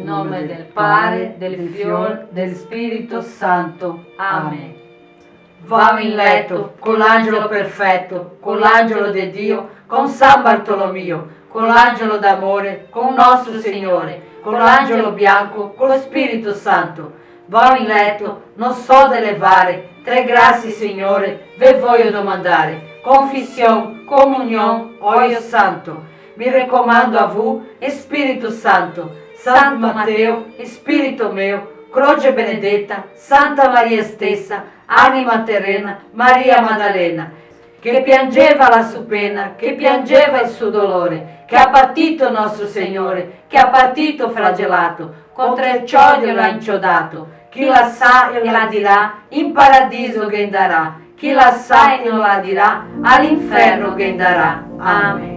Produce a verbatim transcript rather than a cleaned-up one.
In nome del Pare, del Fiol, del Spirito Santo. Amen. Vao in leto co l'angelo perfeto, co l'angelo de Dio, con San Bartolomio, co l'angelo d'amore, con nostro Signore, co l'angelo bianco, co Spirito Santo. Vao in leto, no so de levare, tre grasie, Signore, ve voio domandare: confision, comunion, oio santo. Mi recomando a vu, Spirito Santo, San Mateo, Spirito meo, Croce benedeta, Santa Maria stesa, anima terena, Maria Madalena, che piangeva la so pena, che piangeva el so dolore, che ha patito nostro Signore, che ha patito flagelato, contro el ciodio l'ha inciodato. Chi la sa e la dirà, in paradiso ghe ndarà, chi la sa e no la dirà, a l'inferno ghe ndarà. Amen.